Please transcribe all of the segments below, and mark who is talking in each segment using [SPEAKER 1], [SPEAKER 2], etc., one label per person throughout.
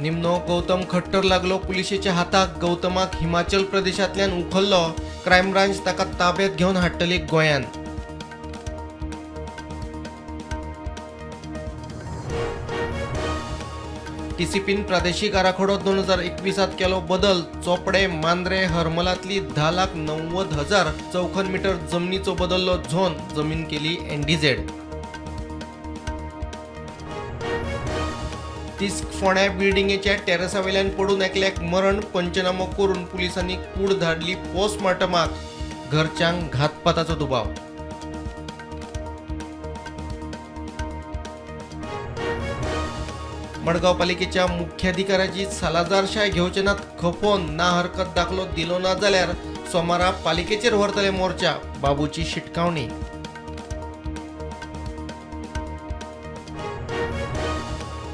[SPEAKER 1] निमणो गौतम खट्टर लागलो पुलिशेच्या हाताक. गौतमाक हिमाचल प्रदेशांतल्यान उखल्लो. क्रायम ब्रांच ताका ताब्यात घेवन हाडटली गोंयांत. टीसीपीन प्रादेशीक आराखडो 2021 केलो बदल. चोपडे मांद्रे हरमलांतली 10,90,000 चौखण मीटर जमनीचो बदललो झोन. जमीन केली एनडीझेड. तिस्क फोंड्या बिल्डिंगेच्या टेरसावेल्यान पडून एकल्याक मरण. पंचनामो करून पुलिसांनी कूड धाडली पोस्टमार्टमाक. घरच्यांक घातपाताचो दुबाव. मडगांव पालिकेच्या मुख्याधिकाऱ्याची सालाझारशाय घेवचे नात खपोवन ना हरकत दाखलो दिलो ना जाल्यार सोमारा पालिकेचेर व्हरतले मोर्चा. बाबूची शिटकावणी.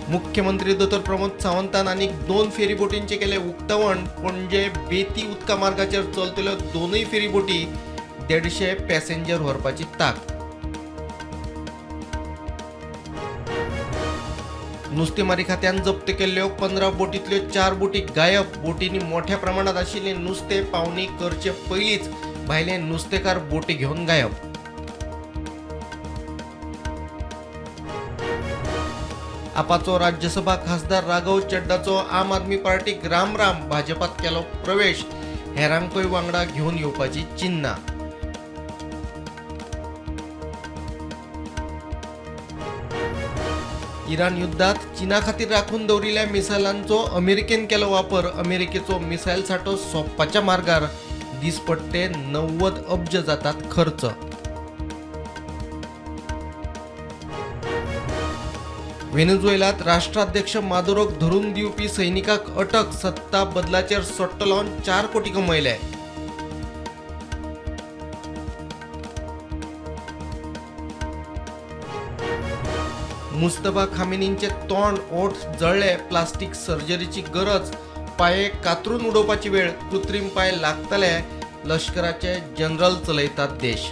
[SPEAKER 1] मुख्यमंत्री दोतोर प्रमोद सावंतान आनीक 2 फेरीबोटींचे केले उक्तावण. पणजे बेती उदका मार्गाचेर चलतल्यो 2 फेरीबोटी 150 पॅसेंजर व्हरपाची ताक. नुस्तेमारी खात्यान जप्त केल्ल्यो 15 बोटींतल्यो 4 बोटी गायब. बोटींनी मोठ्या प्रमाणात आशिल्ले नुस्तें पावणी करचे पयलींच भायले नुस्तेकार बोटी घेवन गायब. आपाचो राज्यसभा खासदार राघव चड्डाचो आम आदमी पार्टीक राम राम. भाजपात केलो प्रवेश. हेरांकूय वांगडा घेवन येवपाची चिन्नां. इराण युद्धात चीना खातीर राखून दवरिल्ल्या मिसायलांचो अमेरिकेन केलो वापर. अमेरिकेचो मिसायल सांठो सोंपपाच्या मार्गार. दिसपट्टे 90 अब्ज जातात खर्च. व्हेनेझुएलात राष्ट्राध्यक्ष मादुरोक धरून दिवपी सैनिकाक अटक. सत्ता बदलाचेर सट्टो लावन 4 कोटी कमयले. मुस्तफा खामेनींचे तोंड ओठ जळ्ळे. प्लास्टीक सर्जरीची गरज. पाये कातरून उडोवपाची वेळ. कृत्रीम पाय लागतले. लश्कराचे जनरल चलयतात देश.